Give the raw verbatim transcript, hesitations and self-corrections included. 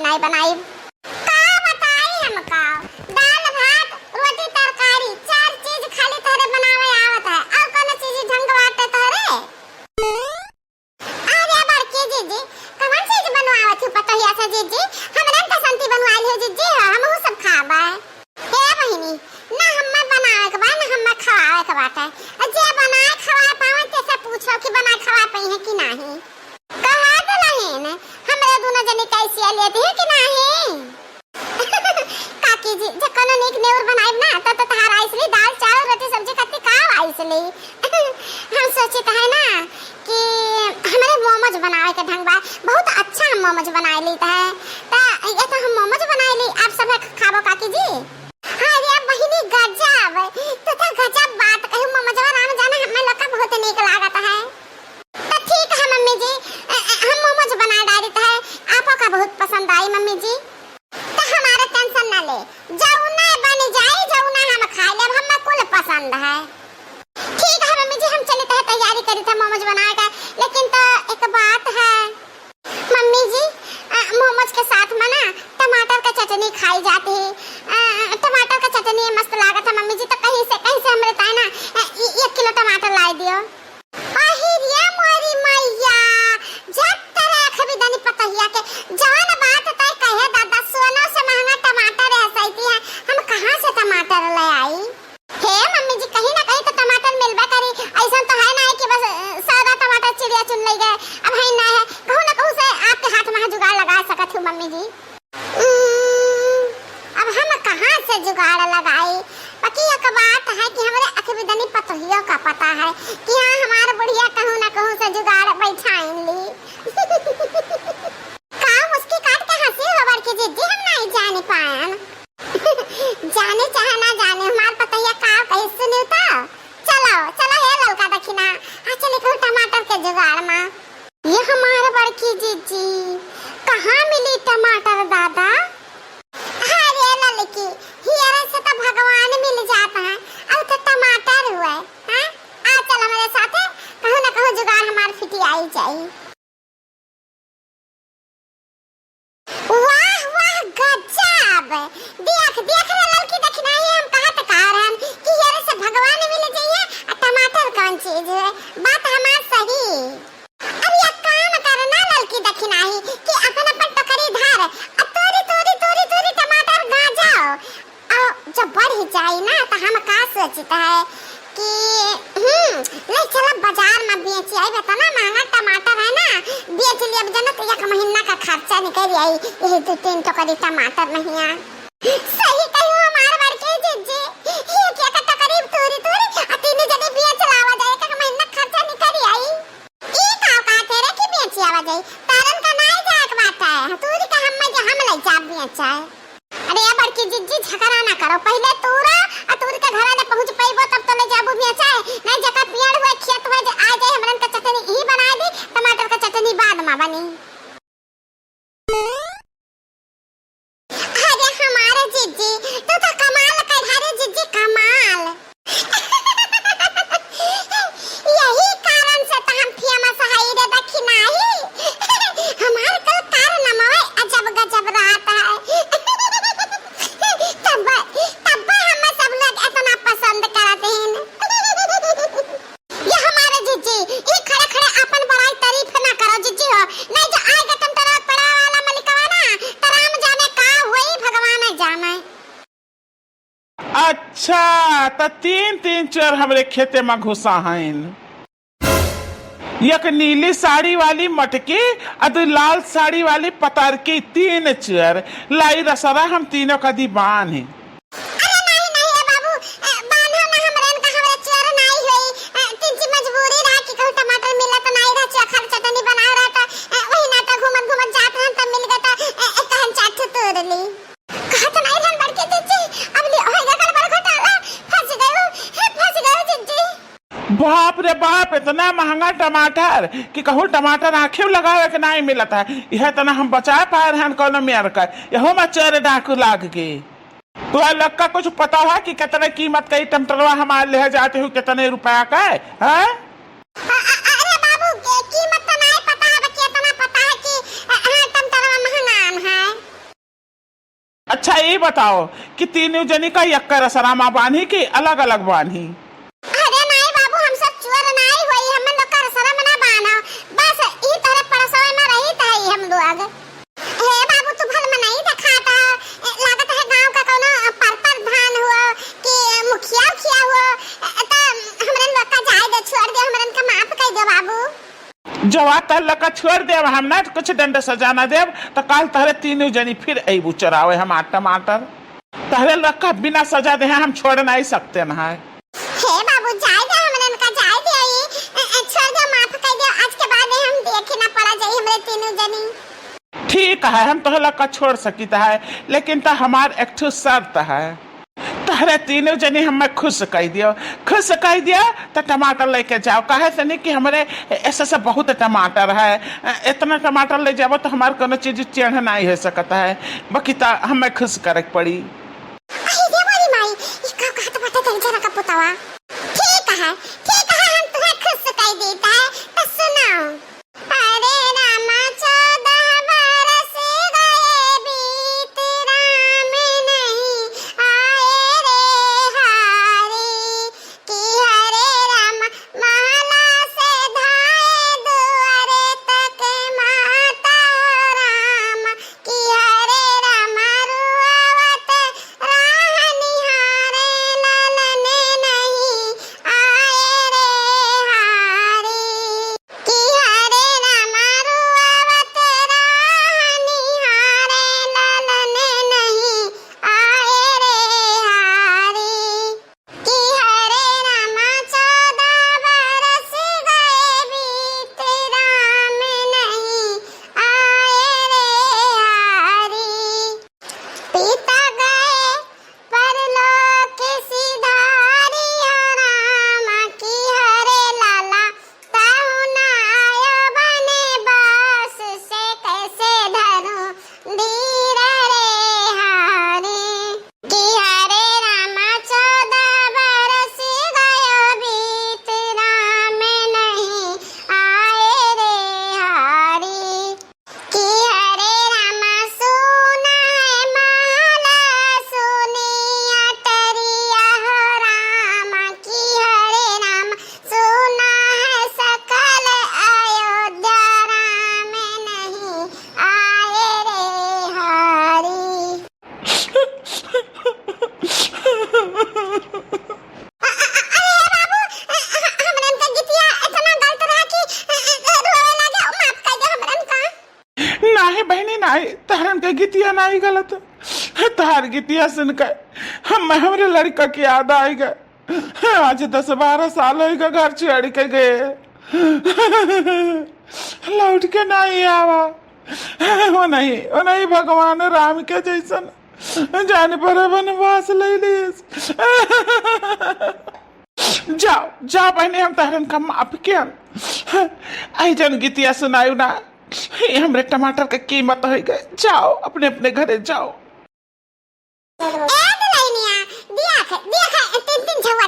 बनाई बनाई। का बताई हमका, दाल भात, रोटी तरकारी, चार चीज खाली तोहरे बनावे आवत है, और कोनो चीज ढंग बाटे तोहरे? अरे बड़की जीजी, कवन चीज बनवावत हू पतोहिया से जीजी? हमरे पसंद की बनवाई हो जीजी, हमहू सब खाबे। हे बहिनी, ना हम्मे बनावे के बा, ना हम्मे खवावे के बाटे। आ जे बनाए खवाए पावे, तेसे पूछो कि बनाए खवाए पइहे कि नाही। कहा तो नहीं ने, हमरे दुनो जनी कैसे लेती है कि नाही? काकी जी, जब कोनो नीक नेउर बनाइब ना, त, त तहार आइसली दाल, चावल, रोटी, सब्जी कत्ती का आइसली। हम सोचित है ना कि हमरे मोमोज बनावे के ढंग बा, बहुत अच्छा हम मोमोज बनाए लीत है। त ये तो हम मोमोज बनाए ली, आप सब खाबो काकी जी। अरे बहिनी गजब, तू तो गजब बात कहू, मोमोजवा राम जाने हमें लोग का बहुत नीक लागत है। त ठीक है मम्मी जी, अ, अ, हम मोमोज बना डालित है, आपो का बहुत पसंद आई मम्मी जी। त हमारे tension ना ले, जौना बन जाई, जौना हम खाए लेब, हमें कुल पसंद है। ठीक है मम्मी जी, हम चलित है, तैयारी करित है मोमोज बनाए का, लेकिन त एक बात है मम्मी जी, अ, मोमोज के साथ में ना टमाटर का चटनी खाई जाती है। अ, टमाटर का चटनी मस्त लागत है मम्मी जी, त कहीं से, कहीं से हमरे ताए ना, अ, इ-, एक किलो टमाटर लाई दियो। अहि रे मोरी मैया, जब तरे अखबी दनी पतहिया के, जवन बात तय कहे दादा, सोनो से महंगा टमाटर है सैती है, हम कहाँ से टमाटर ले आई? हे मम्मी जी, कहीं ना कहीं तो टमाटर मिलबे करी, ऐसा तो है ना कि बस, अ, सादा टमाटर चिड़िया चुन ले गए, अब है ना है, कहूँ ना कहूँ से आपके हाथ में जुगाड़ लगा सकत हूँ मम्मी जी। उम्म, अब हम कहाँ से जुगाड़ लगाई? बाकी एक बात है कि हमरे अखबिदनी पतोहियो का पता है कि हाँ, हमार बुढ़िया कहूँ ना कहूँ से जुगाड़ बैठाइन ली। का मुस्की काट के हंसी हो बड़की जिज्जी, हम नहीं जाने पायन। जाने चाहे ना जाने, हमार पतोहिया का कही सुनी तो। चलो, चलो हे ललका दखिना, आ चली कहूँ टमाटर के जुगाड़ मा। ये हमार बड़की जीजी, कहाँ मिली टमाटर दादा? अरे ललकी, हियरे से तो भगवान मिल जात है, अब तो टमाटर हुए, हैं? आ चल हमरे साथे, कहूँ ना कहूँ जुगाड़ हमार फिटियाई जाई। वाह, वाह, गजब! देख, देख रे ललकी दखिनाही, हम कहत का रहन कि हियरे से भगवान मिल जइहे, आ टमाटर कौन चीज है? बात हमार सही। अब एक काम कर ना ललकी दखिनाही कि अपन अपन टोकरी धर, आ तोरी, तोरी, तोरी, तोरी टमाटर गाजो। आ जब बढ़ जाई ना त हम का सोचित है कि हम्म, ले चला बाजार में बेच आई, इतना महंगा टमाटर है ना, बेच लिया अब जना तो एक महीना का खर्चा निकल आई, यही दो तीन टोकरी टमाटर नहीं है। सही कही हमार बड़की जिज्जी, एक एक टोकरी तोरी तोरी आ तीन जने बेच लावा जाए, एक महीना खर्चा निकल आई। ई का कहते रे कि बेच आवा जाए, तारन का नाई जाए के बात है, तोरी का हम में जे हम ले जा बेच आए। अरे ए बड़की जिज्जी, झगड़ा ना करो, पहिले तूरा आ तूर के घरे ले पहुँच पइबो तब तो ले जाबू बेचाए, नहीं जेकर पेड़ हुए खेत हुए जे आ जाए हमरन के चटनी ई बना दी, टमाटर के चटनी बाद में बनी। अरे हमारे जिज्जी, तू तो कमाल कर, अरे जिज्जी कमाल। यही कारण से तो हम famous हई रे दखिनाही। हमार कुल कारनामा अजब गजब रहत है। तब, तब हमें सब लोग इतना पसंद करत हैं। ये हमारे जिज्जी, ई खड़े खड़े अपन बड़ाई तारीफ ना करो जिज्जी हो, नहीं जो आएगा टमाटर पड़ा वाला मलिकवा ना, तो राम जाने का होई, भगवान जाने। अच्छा, त तीन तीन चोर हमरे खेते में घुसा हइन। एक नीली साड़ी वाली मटकी, आ दू लाल साड़ी वाली पतरकी, तीन चोर। लाई रसरा हम तीनों का दी बांध। अरे नहीं, नहीं रे बाबू, ए, बांधो ना हमरे, इनका हमरे चोर नहीं होई। ए, तिनची मजबूरी रहा कि कहूँ टमाटर मिला तो नहीं रहा, चोखा चटनी बनाओ रहा तो, ए, वही ना तो घूमत घूमत जात रहन तब मिल गए तो, ए, ए, कहन चार ठो तोड़ ली। कहत नहीं रहन बड़की जिज्जी, अब ले होइगा गड़बड़ घोटाला, फंस गयो, हे फंस गयो जिज्जी। बाप रे बाप, इतना महंगा टमाटर कि कहूँ टमाटर आँखें लगावे के नाई मिलत है। यह तना हम बचा पाए रहन कौनो मेर का, यहू में चोर डाकू लाग गए। तोहरे लोग का कुछ पता है कि कितने कीमत का ई टमाटरवा हमार ले जाते हो, कितने रुपया का है, हैं? अ-, अ-, अरे बाबू, के-, कीमत तो नाई पता है, बस इतना पता है कि, अ, हाँ, टमाटरवा महंगा है। अच्छा, ई बताओ कि तीनों जनी का यक्कर असरा मा बान्ही कि अलग-अलग बान्ही? अरे नाई बाबू, हम सब चोर नाई होई, हमन लोग का असरा मा ना बान्हो। बस ई तोहरे पड़ोसवे मा रहित हई हम लोग। हे बाबू, तू भल मनई देखात ह। ए, लागत है गाँव का कौनो पर प्रधान हुआ कि मुखिया उखिया हुआ। ए, त हमरन लोग का जाए दे, छोड़ दे, हमरन का माफ कर दे बाबू। जवा तहर लोग का छोड़ देब हम ना, कुछ दंड सजा ना देब, त काल तहरे तीनों जनी फिर अइबू चोरावे हमार टमाटर। तहरे लोग का बिना सजा देहे हम छोड़ नाई सकते न है। हे बाबू, जाए दे, हमरन का जाए दे, ई, ए, ए, छोड़ दे, माफ कर दे, आज के बाद हम देखे ना पड़ा जाई हमरे तीनों जनी। ठीक है, हम तोहला का छोड़ सकित है, लेकिन त हमार एक ठो शर्त है। तहरे तीनों जनी हमें खुश कई दियो, खुश कई दियो त टमाटर लेके जाओ। काहे से नहीं कि हमरे ऐसे से बहुत टमाटर है, इतना टमाटर ले जाबो त हमार कोनो चीज चेंज नहीं हो सकत है, बाकी त हमें खुश करे के पड़ी। अरे रे मोरी माई, ई का कहत बाटे तनी जना का पुतवा। ठीक है, ठीक है, हम तुहे खुश कई देत है, त सुनाओ। अरे रामा, चौदह बरस गए बीत, राम नहीं आए रे हारी। कि हरे रामा, महला से धाए दुआरे तक, माता रामा, कि हरे रामा, रुआवत राह निहारे, ललन नहीं आए रे हारी। कि हरे रामा, रुआवत राह निहारे, ललन नहीं आए रे हारी। कि हरे रामा, चौदह बरस गए बीत, राम नहीं आए रे हारी। पिता गए परलोक सिधारिया राम, कि हरे लाला, ताहू ना आयो बने बास से, कैसे धरूं धीर रे हारी। कि हरे रामा, चौदह बरस गयो बीत, राम नहीं आए रे हारी। कि हरे रामा, सुना है महला सुनी अटरिया हो रामा। कि हरे रामा, सुना है सकल अयोध्या, राम नहीं आए रे हारी। अ-, अ-, अ-, अरे बाबू, अ-, अ-, हमरन के गीतिया इतना गलत रहा कि, अ-, अ-, अ-, रोवे लागे, माफ कर दे हमरन का। नाही बहिनी, नाही, तहरन के गीतिया नाही गलत। तहार गीतिया सुन के हम, हमरे लड़का के याद आइगा। आज दस बारह साल होइगा घर छोड़ के गए, लौट के नाही आवा। ओ नहीं, ओ नहीं, भगवान राम के जैसन जान पर वनवास ले लिस। जाओ, जाओ बहिनी, हम तहरन का माफ कियन। आई जन गीतिया सुनायु ना, ये हमरे टमाटर के कीमत होइ गए। जाओ, अपने अपने घरे जाओ। ए दुल्हनिया, दिया खे, दिया खे, तीन तीन झउआ